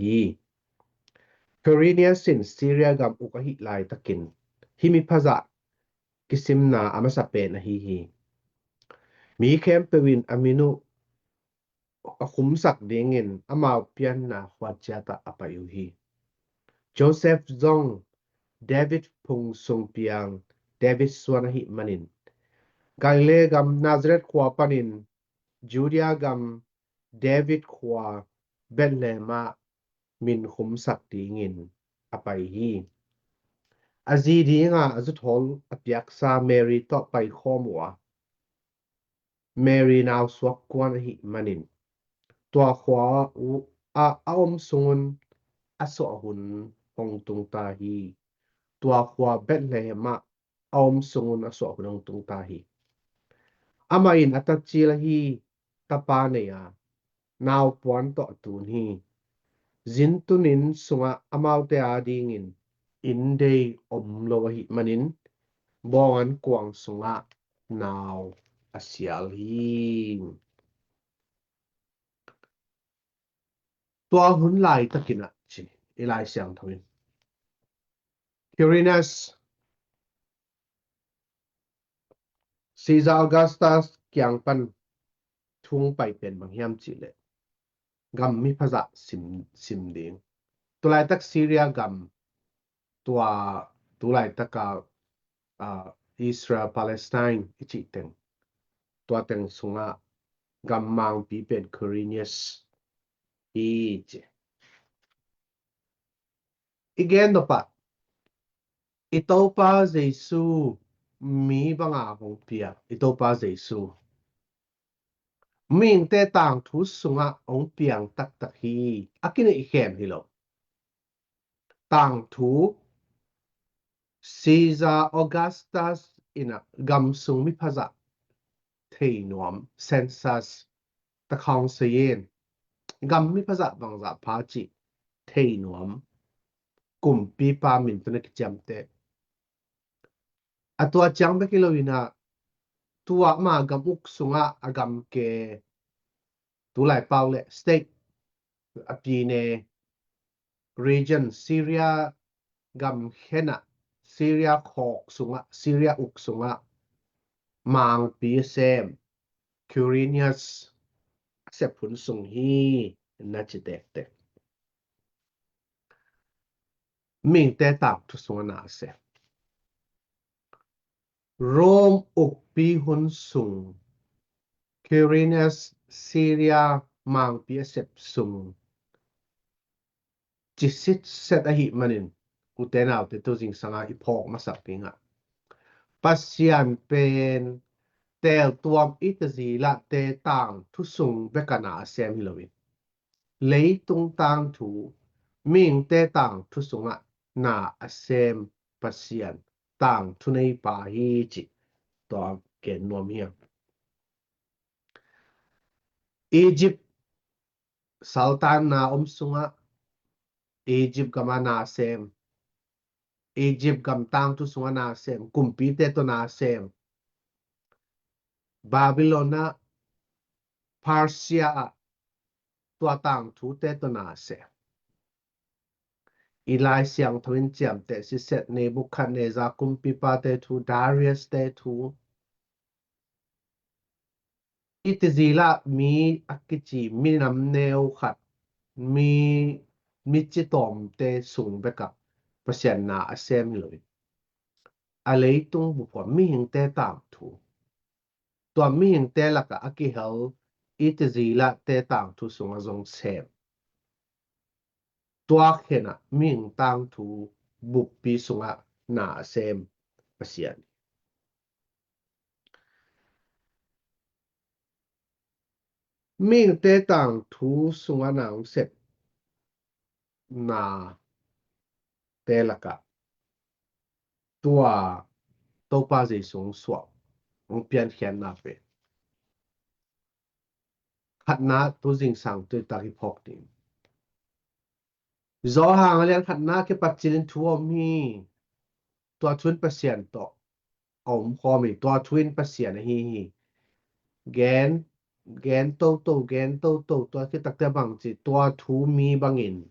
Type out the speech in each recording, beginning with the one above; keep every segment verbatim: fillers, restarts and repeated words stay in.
hi. Quirinius in Syria gam uk ahih laitakin hih miphazah kisimna a masa pen ahi hi. Mi khempeuh in a min uh a khumsak dingin amau pianna khua ciatah a pai uh hi. Joseph zong David phung sung piang David suan ahih manin Galilee gam Nazareth khua panin Judea gam David khua Bethlehem ah min khumsak dingin a pai hi. A zi dinga a zuthawl a piaksa Mary tawh paikhawm uh a, Mary nausuak kuan ahih manin tua khua uh a, a om sungun a suah hun hong tungta hi. Tua khua Bethlehem ah a om sungun a suah hun hong tungta hi. Amah in a tacil ahi tapa nei a, naupuan tawh a tun hi. Zintunin sungah amaute adingin inndei om lo ahih manin bawngan kuang sungah nau a sial hi. Tua hun laitakin ah ci i Lai Siangtho in Quirinius Caesar Augustus kiang pan thung pai pen bang hiam cihleh gam miphazah sim, sim ding. Tulaitak Syria gam tua tulaitaka uh, Israel Palestine i cih teng tua teng sungah gam mangpi pen Quirinius hi ci. I gen dopah i Topa Jesu mi banga hong piak i Topa Jesu mihingte tangthu sungah hong piang taktak hi. A kineih khem hi lo. Tangthu Caesar Augustus in a gam sung miphazah thei nuam census takhaung sayin gam miphazah bangzah pha cih thei nuam kumpipa min tuna kiciamteh. A tua ciang bek hi lo in a tua ama gam uk sungah a gam ke tulai pau le state a pine region Syria gam khenah Syria khawk sungah Syria uk sungah mangpi a sem Quirinius a sep hun sung hi na ci tektek. Mingte tangthu sungah na a sem. Rome ukpi hun sung Quirinius Syria mangpi a sep sung ci sitset ahih manin ute naute tu zingsanga i phawk masak dingah Pasian pen teltuam i tazilahte tangthu sung bekana a sem hi loin leitung tangthu mingte tangthu sungah na a sem Pasian tangthu neipa hi cih tua gen nuam hiam. Egypt saltanna om sungah Egypt gama na sem, Egypt gam tangthu sungah na sem, kumpite tawh na sem, Babylon ah Persia ah tua tangthute tawh na sem. I Lai Siangtho in ciamteh siset Nebuchadnezzar kumpipate thu, Darius te thu, i tizilah mi a kici minam neu khat mi mici tawmte sung bekah Pasian na a sem hi loin a leitung bup ah mihingte tangthu tua mihingte lakah a kihel i tizilahte tangthu sungah zong sem. Tua khenah mihing tangthu buppi sungah na a sem Pasian. Mihingte tangthu sungah na hong sep na te lakah tua Topa Jesu hong suah hong piankhiatna pen khatna tu zingsang tuitak i phawk ding. Johan a lian khatna kipat cilin thu om hi. Tua thu in Pasian tawh a om khawm hi. Tua thu in Pasian ahi hi. Gen gen toto gen toto tua khitakte bangci tua thu mi bangin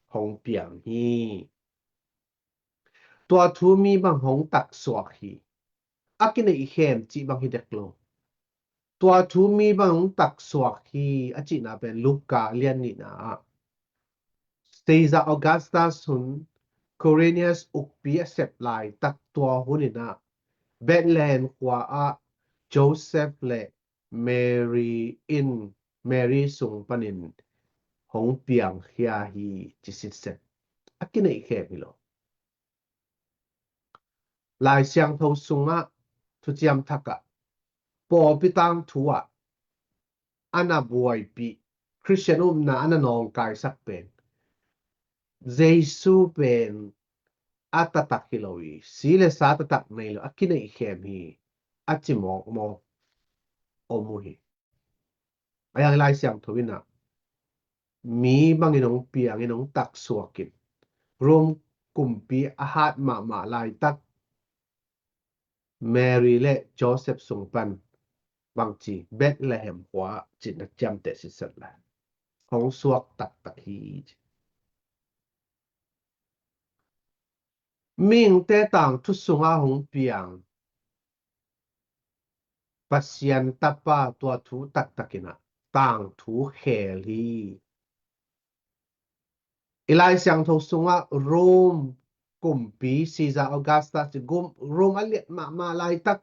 hong piang hi. Tua thu mi bang hong taksuak hi. A kineihkhem cih bang hi dek lo. Tua thu mi bang hong taksuak hi a cihna pen Luka lian nihna ah Caesar Augustus hun Quirinius ukpi a sep laitak tua hun inah Bethlehem khua ah Joseph le Mary in Mary sung panin hong piangkhia hi ci sitset. A kineihkhem hi lo. Lai Siangtho sungah, Thuciam Thak ah, pawlpi tangthu ah a na buaipih, Khristian upna a na nawngkaisak pen Jesu pen a taktak hi lo hi, si le sa taktak nei lo, a kineihkhem hi, a ci mawkmawk om uh hi. A yang Lai Siangtho inah mi bangin hong piangin hong taksuakin Rome kumpi a hat mahmah laitak Mary le Joseph sung pan bangci Bethlehem khua cih na ciamteh sitset la hong suak taktak hi ci. Mihingte tangthu sungah hong piang Pasian tapa tua thu taktak inah tangthu khel hi. I Lai Siangtho sungah Rome kumpi Caesar Augustus ci gum Rome a liat mahmah laitak,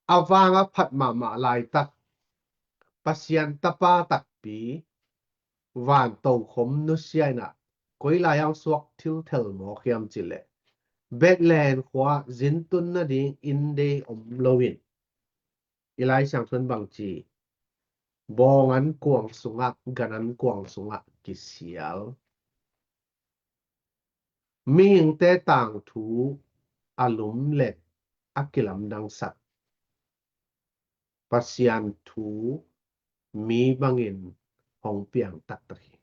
a vang a phat mahmah laitak, Pasian tapa takpi van tokhom nusia inah koi lai-ah suak thilthel mawk hiam cileh Bethlehem khua zintun nading inn dei om loin i Lai Siangtho in bangci bawng an kuang sungah gan an kuang sungah kisial. Mihingte tangthu a lumlet a kilamdangsak Pasian thu mi bangin hong piang taktak hi.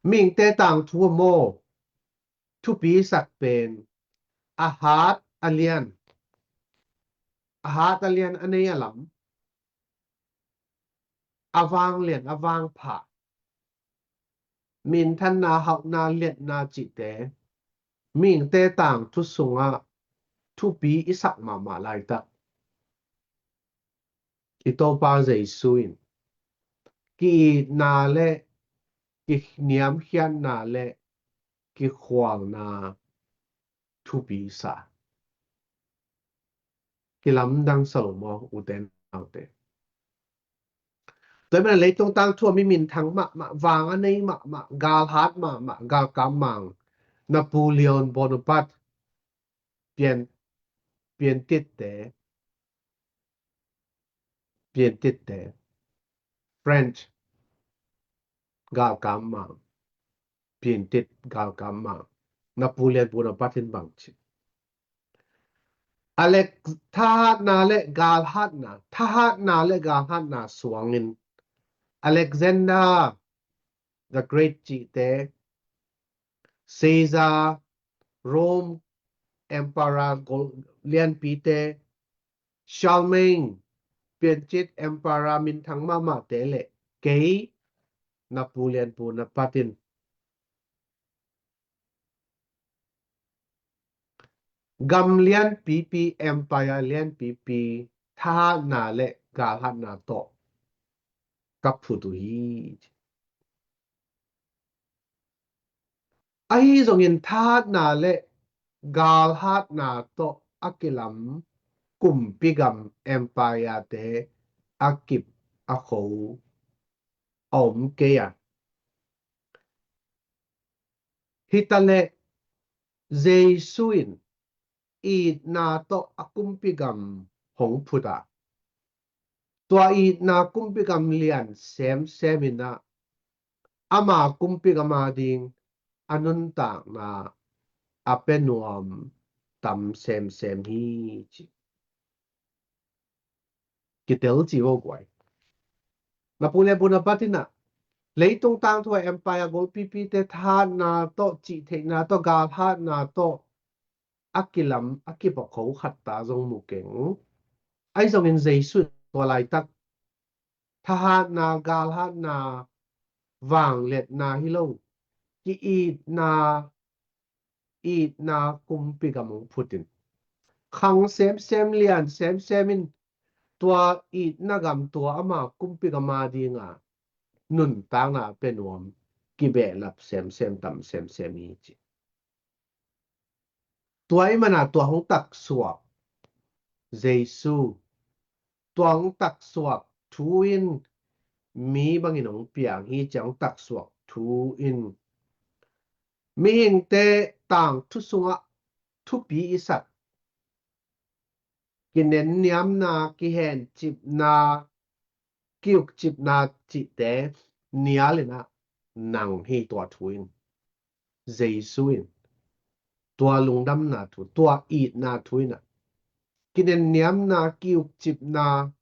Mihingte tangthu a maw thupisak pen a hat a lian, a hat a lian a nei a lam, a vanglian a vangpha, minthanna hauhna liatna cihte mihingte tangthu sungah thupi i sak mahmah laitak i Topa Jesu in ki-itna le kiniamkhiatna le kikhualna thupi sa. Kilamdang sa lo maw ute naute? Tua hi mana leitung tangthu a mi minthang mahmah, vang a nei mahmah, galhat mahmah, galkam mang Napoleon Bonaparte, pian, piantitte, piantitte, French galkam mang, piantit galkam mang Napoleon Bonaparte in bangci Alex, thahatna le galhatna, thahatna le galhatna suangin Alexander the Great cihte, Caesar, Rome Emperor gol lianpite, Charlemagne piancit Emperor minthang mahmahte le kei Napoleon Bonaparte in gam lianpipi, empire lianpipi thahatna le galhatna tawh ka phut uh hi. Ahi zongin thahatna le galhatna tawh a kilam kumpi gam empire te a kip a kho a om kei a. Hi ta leh Jesu in itna tawh a kumpi gam hong phut a, tua itna kumpi gam lian semsem in ah ama kumpi gam ading a nuntakna a pia nuam tam semsem hi ci. Kitel ci vo guai. Napoleon Bonaparte in ah leitung tangthu a empire golpipite thahatna tawh, cihtheihna tawh, galhatna tawh a kilam a kip a kho khat ta zong mu keng. Ahi zongin Jesu in tua laitak thahatna, galhatna vangliatna hi lo, ki-itna, itna kumpi gam hong phutin, khang semsem, lian semsem in, tua itna gam, tua ama kumpi gam a dinga nuntakna a pia nuam, kibehlap semsem, tam semsem hi ci. Tua ahih mana tua hong taksuak Jesu, tua hong taksuak thu in mi bangin hong piang hi ci. Hong taksuak thu in mihingte tangthu sungah thupi i sak, kinenniamna, kihencipna, kiukcipna cihte nial in ah nang hi. Tua thu in, Jesu in, tua lungdamna thu, tua itna thu in ah kinenniamna, kiukcipna,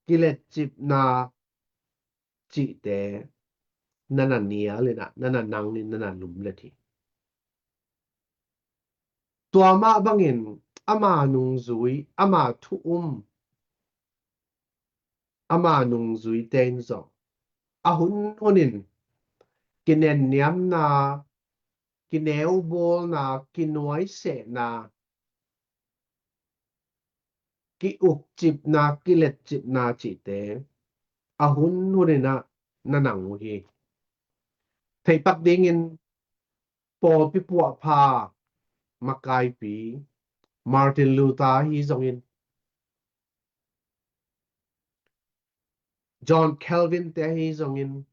kiletcipna cihte na na nial in ah, na na nang in, na na lumlet hi. Tua mah bangin ama nungzui, ama thu um, ama nungzuite in zong a hun hunin kinenniamna, kineubalna, kinuaisiahna, kiukcipna, kiletcipna cihte a hun hunin ah na nang uh hi. Theihpak dingin pawlpi puahpha makaipi Martin Luther ahi zongin, John Calvin te ahi zongin,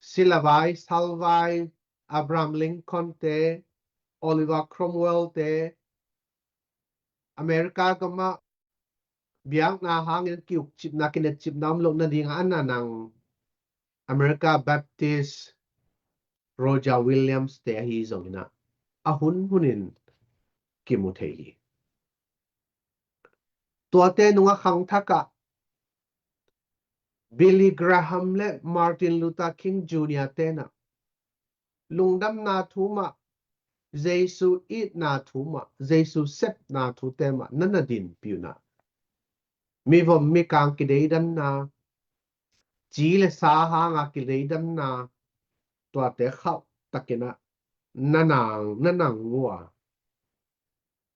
silavai, salvai, Abraham Lincoln te, Oliver Cromwell te, America gamah biakna hangin kiukcipna, kinetcipna om loh nadinga a na nang America Baptist Roger Williams te ahi zongin ah a hun hunin kimu thei hi. Tuate nungah khangthakah Billy Graham le Martin Luther King Junior tenah lungdamna thu mah, Jesu itna thu mah, Jesu sepna thute mah na na dinpih un ah, mivom mikang kideidanna, ci le sa hanga kideidanna, tuate khauh takin ah na nang, na nang uh a,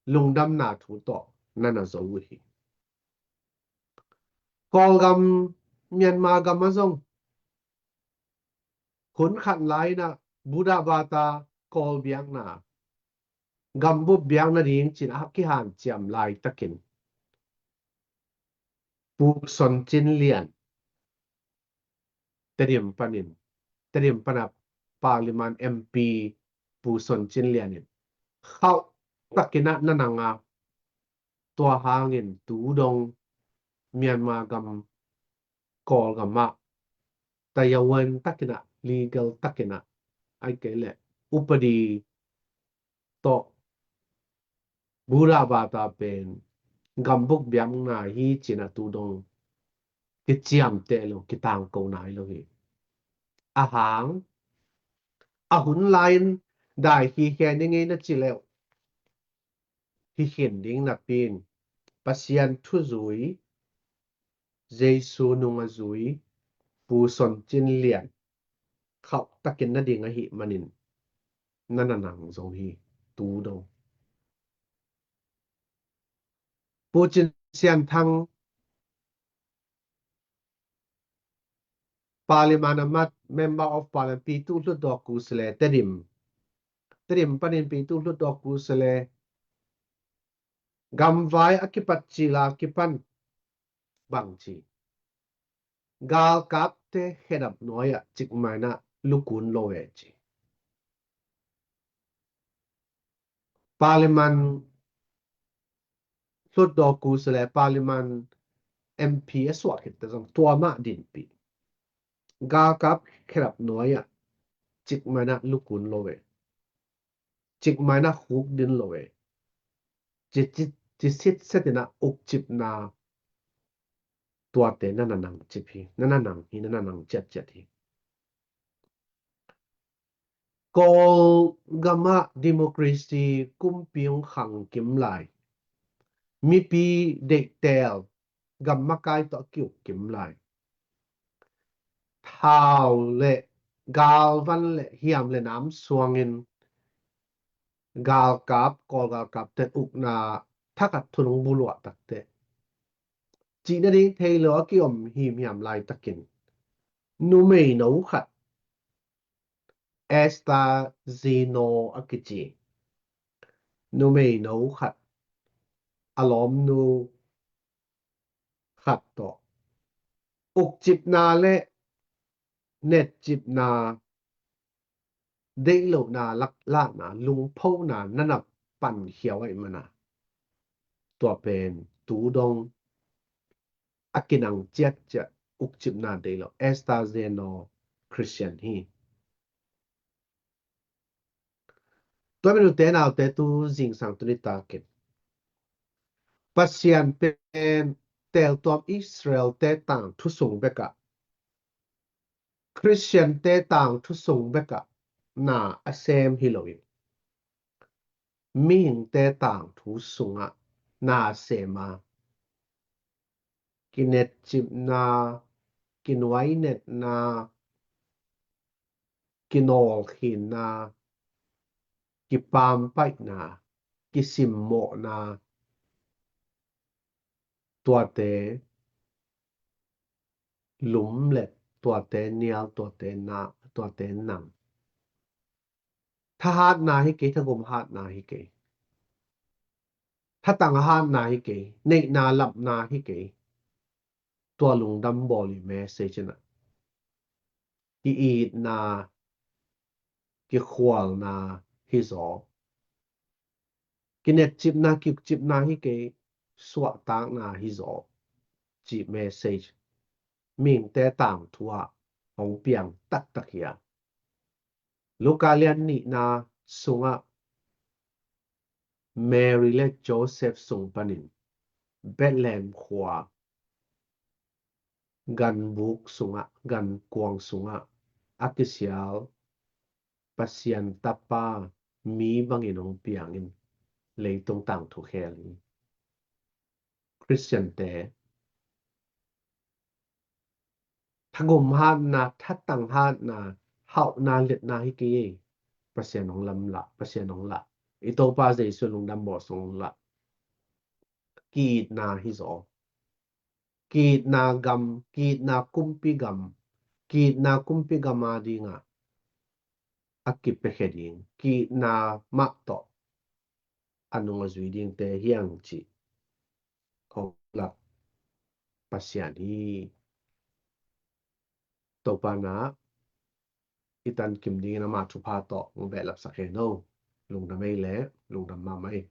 lungdamna thu tawh na na zo uh hi. Kawlgam, Myanmar gam ah zong hun khat lai-in ah Buddha bata Kawl biakna, gambup biakna ding ci-in a kihanciam laitakin Pu Son Cin Lian, Tedim panin, Tedim pana Parliament M P Pu Son Cin Lian in khauh takin ah na nang a, tua hangin tu dong Myanmar gam, Kawlgam ah tayawen takin ah, legal takin ah, ahih kei leh upadi tawh Buddha bata pen gambup biakna hi ci-in ah tu dong kiciamteh lo, kitangko nai lo hi. A hang, a hun lai-in dai hi khen i ngei na ci leh hi khin ding napi in Pasian thu zui, Jesu nung a zui Pu Son Cin Lian khauh takin na ding ahih manin na na nang zong hi tu dong. Pu Cin Sian Thang, Parliament a mat, Member of Parliament, Pitu Hlutdawk Kusale, Tedim, Tedim panin Pitu Hlutdawk Kusale, gamvai a kipat cil a kipan bang ci, galkapte khedap nuai-ah cikmah in ah lukun lo e ci. Parliament, Hlutdawk Kusale, Parliament M P a suah khit teh zong tua mah dinpih. Galkap khedap nuai-ah cikmah in ah lukun lo e, cikmah in ah khukdin lo e ci, ci, ci sitset in ah ukcipna, tuate na na nang cip hi, na na nang hi, na na nang ciatciat hi. Kawlgam ah democracy kumpi hong khang kim lai, mipi deihtel, gam makai tawh a kiuk kim lai, thau le galvan le hiam le nam suangin galkap, Kawl galkapte ukna thakhat thu nong buluah takte cih nading thei lo a kiom himhiam laitakin numeino khat, Esther Zeno a kici numeino khat, a lawmnu khat tawh ukcipna le netcipna, deihlohna, laklahna, lungphona na na pankhia uh ahih mana, tua pen tu dong a kinang ciatciat ukcipna deih lo Esther Zeno Christian hi. Tua minute naute tu zingsang tu nitakin Pasian pen teltuam Israel-te tangthu sung bekah, Christian-te tangthu sung bekah na a sem hi loin, mihingte tangthu sungah na a sem a, kinetcipna, kinuainetna, kinawlkhinna, kipampaihna, kisimmawhna, tuate lumlet, tuate nial, tuate na, tuate nang. Thahatna hi kei, thagum hatna hi kei, thatang hatna hi kei, neihna lapna hi kei. Tua lungdam bawl i message in ah, ki-itna, kikhualna hi zaw. Kinetcipna, kiukcipna hi kei, suahtakna hi zaw, cih message mihingte tangthu ah hong piang taktak hi a. Luka lian nihna sungah Mary le Joseph sung panin Bethlehem khua ganbuk sungah, gankuang sungah a kisial Pasian Tapa mi bangin hong piangin leitung tangthu khel hi. Christian-te thagum hatna, thatang hatna, hauhna, liatna hi kei ei. Pasian hong lamlah, Pasian hong lah, i Topa Jesu lungdam bawl sung lah, ki-itna hi zaw. Ki-itna gam, ki-itna kumpi gam, ki-itna kumpi gam a dingah a kipiakhia ding, ki-itna mah tawh a nung a zui dingte hi hang cih hong lak Pasian hi. Topa na i tankim dingin ama thupha tawh hong behlapsak hen o. Lungdam ei le, lungdam mahmah ei.